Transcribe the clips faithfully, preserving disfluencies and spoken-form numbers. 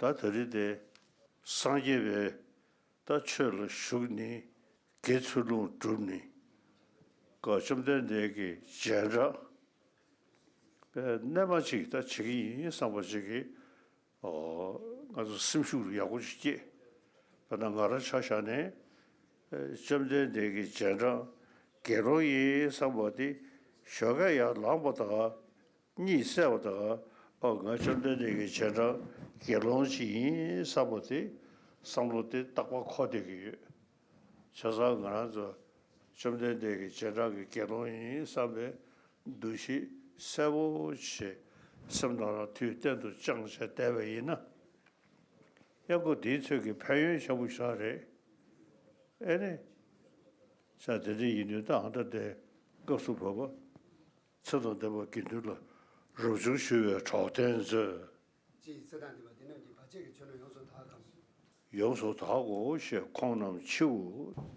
ད་ད་རེས་དེ་སངས་རྒྱས་པའི་ད་ཆོས་ལ་ཞུགས་ནས་དགེ་ཚུལ་སློང་བསྒྲུབས་ནས་ཀ་བཅོམ་ལྡན་འདས་ཀྱི་རྗེས་འབྲང་པའི་རྣལ་མ་ཅིག་ད་བྱེད་ཀྱི་ཡིན་བསམ་པ་ཅིག་གིས། ཨོ། ང་ཚོ་སེམས་ཤུགས་ཡག་པོ་ཞིག་སྐྱེས། དཔེར་ན་ང་རང་ཆ་བཞག་ནས། ཨེ། བཅོམ་ལྡན་འདས་ཀྱི་རྗེས་འབྲང་དགེ་སློང་ཡིན་བསམ་པ་དེ་ཞོགས་ཀས་ཡར་ལངས་པ་དང་གཉིད་སད་པ་དང་། ཨོ། ང་བཅོམ་ལྡན་འདས་ཀྱི་རྗེས་འབྲང་དགེ་སློང་ཅིག་ཡིན་བསམ་པ་དེ་བསམ་བློ་དེ་རྟག་པར་འཁོར་བསྡད་ཀྱི་ཡོད། བྱས་ཙང་ང་རང་ཚོ་བཅོམ་ལྡན་འདས་ཀྱི་རྗེས་འབྲང་གི་དགེ་སློང་ཡིན་བསམ་པའི་འདུ་ཤེས་གསལ་པོ་ཞིག་སེམས་ནང་ལ་དུས་གཏན་དུ་བཅངས་བྱས་བསྡད་པ་ཡིན་ན། ཡང་སྒོ་འདིའི་ཚོད་ཀྱི་ཕན་ཡོན་ཆེན་པོ་ཞིག་རེད། ཨེ་ནི། ས་དེ་འདྲ་ཡིན་དུས་ད་ཨ་ད་དེ་སྐབས་སུ་བབ་པ། ཚེ་དང་ལྡན་པ་དགེ་འདུན་ལ་རབ་བྱུང་ཞུ་བའི་གྲོགས་དན་མཛོད། ཅེས་ཚེ་དང་ལྡན་པ་འདི་རྣམས་ཀྱིས་བར་ཆད་ཀྱི་ཆོ་འཕྲུལ་ཡོངས་སུ་དག་གམ། ཡོངས་སུ་དག་གོ་ཞེས་ཁོང་རྣམས་མཆིའོ།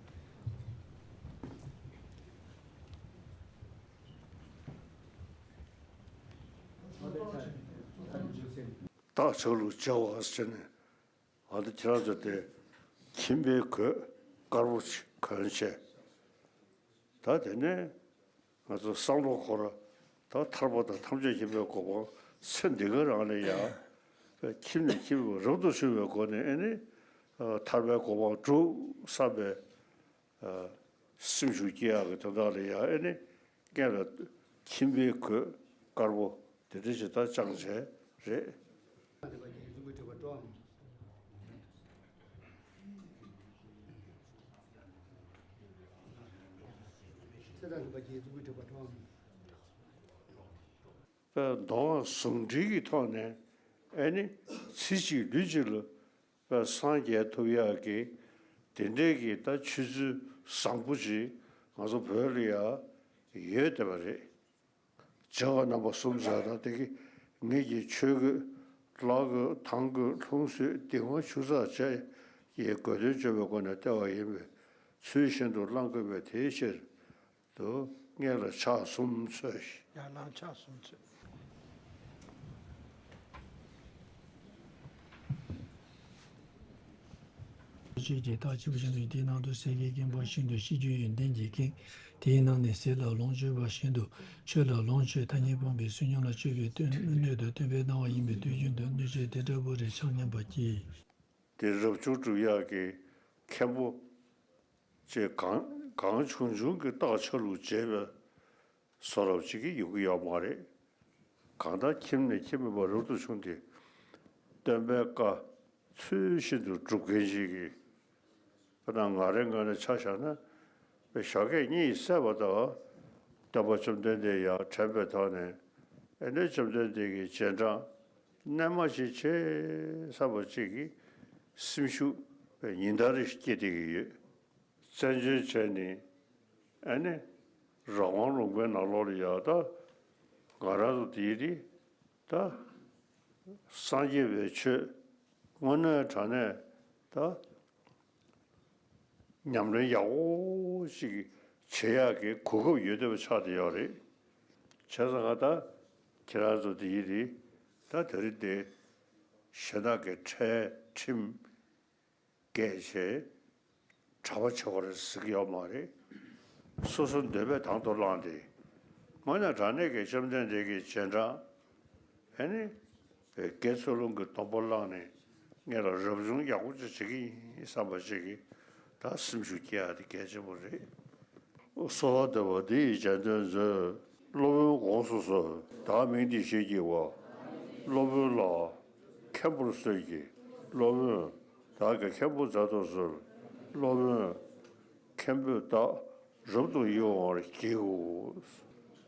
བདག་ཅག་ལུ་བྱ་བ་ཟེར་ནས། ཨ་ནི་ཁྱེད་རང་ཚོ་དེ་ཁྱིམ་པའི་གོས་དཀར་པོ་ཞིག་གོན་བྱས། ད་དེ་ནས་ང་ཚོ་བསམ་བློ་འཁོར། ད་ཐར་པ་དང་ཐམས་ཅད་མཁྱེན་པའི་གོ་འཕང་ཚེ་འདི་ག་རང་ལ་ཡ། ཁྱིམ་ནས་ཁྱིམ་རབ་ཏུ་བྱུང་བའི་སྒོ་ནས་ཨེ་ནི། ཐར་པའི་གོ་འཕང་སྒྲུབ་བསམ་པའི་སེམས་ཤུགས་སྐྱེ་ཡག་གི་དོན་དག་ལ་ཡ་ཨེ་ནི། སྔོན་ལ་ཁྱིམ་པའི་གོས་དཀར་པོ་དེ་འདྲ་ཞིག་ད་བཅངས་བྱས་རེད། མདོ་སྔགས་ཟུང་འབྲེལ་གྱི་ཐོག་ནས་ཨེ་ནི་ཚེ་གཅིག་ལུས་གཅིག་ལ་སངས་རྒྱས་ཐོབ་ཡག་གི་དེ་འདྲའི་གི་ད་ཆོས་ཚུལ་བཟང་པོ་ཅིག་ང་ཚོ་བོད་ལ་ཡ་ཡོད་བསྡད་པ་རེད། བྱ་བ་རྣམ་པ་གསུམ་ཟེར་ད་དེ་གི་ངེད་ཀྱིས་ཆོས་གོས་ལག་གོས་དང་གོས་ལྷུང་བཟེད་གདིང་བ་ཆུ་ཚགས་བཅས་ཀྱི་གོས་ཐུན་བཅོ་བའི་སྒོ་ནས་སྟེར་བ་ཡིན་པས་ཚུལ་བཞིན་དུ་བླང་དགོས་པས་དེའི་ཕྱིར། དུ་སྔོན་ལ་ཕྱག་གསུམ་འཚོལ་ཞིག་ཡར་ལངས་ཕྱག་གསུམ་འཚོལ། ཆོས་ཀྱི་རྟགས་ཆེན་པོ་བཞིན་དུ་དེའི་ནང་དུ་སེང་གེའི་སྐེད་པ་བཞིན་དུ་ཤེས་བརྗོད་ཡོན་ཏན་གྱིས་ཁེངས། དེའི་ནང་ནས་ཟས་ལ་ལོངས་སྤྱོད་པ་བཞིན་དུ་ཆོས་ལ་ལོངས་སྤྱོད་ཐ་སྙད་སྤངས་པའི་བསོད་སྙོམས་ལ་སྤྱོད་པའི་སྟོན་སྣོད་དུ་སྟོན་པའི་སྣང་བ་ཡིན་པས་དུས་རྒྱུན་དུ་སྣོད་སྤྱོད་དེ་འདྲ་བོ་རེ་ཆགས་སྙམ་པ་སྐྱེས། དེ་རབ་བྱུང་སྒྲུབ་ཡག་གི་མཁན་པོ། ཅེས་གང་གང་བྱུང་བྱུང་གི་རྟགས་ཆ་ལུགས་བྱས་པའི་བཟོ་འདྲ་ཅིག་གི་ཡོང་གི་ཡོད་མ་རེད། གང་ལྟར་ཁྱིམ་ནས་ཁྱིམ་མེད་པར་རབ་ཏུ་བྱུང་སྟེ། སྟོན་པའི་བཀའ་ཚུལ་བཞིན་དུ་སྒྲུབ་མཁན་ཞིག་གིས། དཔེར་ན་ང་རའི་ངོས་ནས་ཆ་བཞག་ན། དཔེ་ཞོགས་ཀས་གཉིད་སད་པ་དང་། སྟོན་པ་བཅོམ་ལྡན་འདས་ཡར་དྲན་པའི་ཐོག་ནས། ཨེ་ནས་བཅོམ་ལྡན་འདས་ཀྱི་རྗེས་འབྲང་རྣལ་མ་ཞིག་བྱེད་བསམ་པ་ཅིག་གིས་སེམས་ཤུགས་དཔེ་ཉིན་ལྟར་རེ་སྐྱེ་བསྡད་ཀྱི་ཡོད། བཙན་བྱོལ་བྱས་ནས་ཨ་ནི་རང་དབང་ལུང་པའི་ནང་ལོགས་ལ་ཡ་ད་ང་རང་ཚོ་དེའི་རིགས་ད་སངས་རྒྱས་པའི་ཆོས་དངོས་གནས་དྲང་གནས་ད་ཉམས་ལེན་ཡག་པོ་ཞིག་བྱེད་ཡག་གི་གོ་སྐབས་ཡོད་བསྡད་པ་ཆགས་བསྡད་ཡོད་རེད། བྱས་ཙང་ང་ད་ཁྱེད་རང་ཚོ་དེའི་རིགས་ད་དེ་རིང་དེ་གཞན་དག་གི་ཁྲལ་ཁྲིམས། རྒྱས་ཆེ། གྲྭ་པ་ཆེ་བ་རེད་ཟེར་གྱི་ཡོད་མ་རེད། སོ་སོ་འདོད་པས་དང་དུ་བླངས་ཏེ། དངོས་གནས་དྲང་གནས་ཀྱི་བཅོམ་ལྡན་འདས་ཀྱི་རྗེས་འབྲང་། ཨེ་ནི། དགེ་ཚུལ་སློང་གི་སྡོམ་པ་བླངས་ནས། ངེད་ལ་རབ་བྱུང་ཡག་པོ་ཅིག་བྱེད་ཀྱི་ཡིན་བསམ་པ་ཅིག་གིས་ད་སེམས་ཤུགས་སྐྱེ་ཡག་དེ་གལ་ཆེན་པོ་རེད། གསོལ་བ་འདེབས་པ་འདི་ཡི་རྗེས་ཟློས་མཛོད། སློབ་དཔོན་དགོངས་སུ་གསོལ། བདག་མིང་འདི་ཞེས་བགྱི་བ། སློབ་དཔོན་ལ། མཁན་པོར་གསོལ་གྱི། སློབ་དཔོན། བདག་གི་མཁན་པོ་མཛད་དུ་གསོལ། སློབ་དཔོན། མཁན་པོས་བདག་རབ་ཏུ་ཡིད་འོང་བར་བགྱིའོ།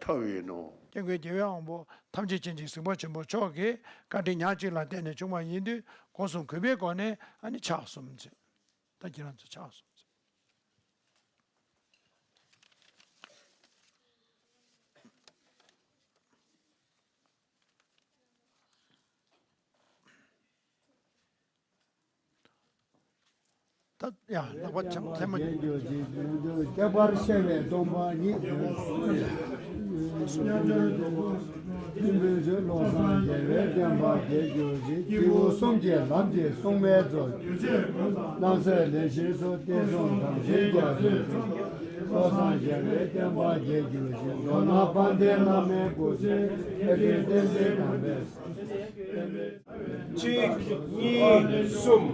ད་ ཨ་བའི་ནོ། སྐྱབས་མགོན་རྒྱལ་བའི་དབང་པོ་ཐམས་ཅད་མཁྱེན་ཅིང་གཟིགས་པ་ཆེན་པོ་མཆོག་གི་བཀའ་དྲིན་ཉག་གཅིག་ལ་བརྟེན་ནས་བྱུང་བ་ཡིན་དུས། སྒོ་གསུམ་གུས་པའི་སྒོ་ནས་ཨ་ནི་ཕྱག་གསུམ་འཚལ། ད་ཁྱེད་རང་ཚོ་ཕྱག་གསུམ་འཚལ། ད་ཡང་ལག་པ་འཆང་ཐལ་མོ། ཁྱད་པར་ཤེས་པའི་སྟོང་པ་ཉིད། བློ་བཟང་རྒྱལ་བའི་བསྟན་པ་རྒྱས་གྱུར་ཅིག། སྐྱེས་བུ་གསུམ་གྱི་ལམ་གྱི་སྲུང་མའི་མཛོད། རྣམ་སྲས་ལས་བཞིའི་ཚོགས། བསྟན་སྲུང་དམ་ཅན་རྒྱ་མཚོའི་གཙུག། བློ་བཟང་རྒྱལ་བའི་བསྟན་པ་རྒྱས་གྱུར་ཅིག། མདོར་ན་དཔལ་ལྡན་བླ་མའི་སྐུ་ཚེ། ཨེ་ཕེ་བསྟན་འཛིན་དམ་པའི། གཅིག་གཉིས་གསུམ།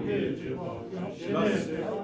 ལགས།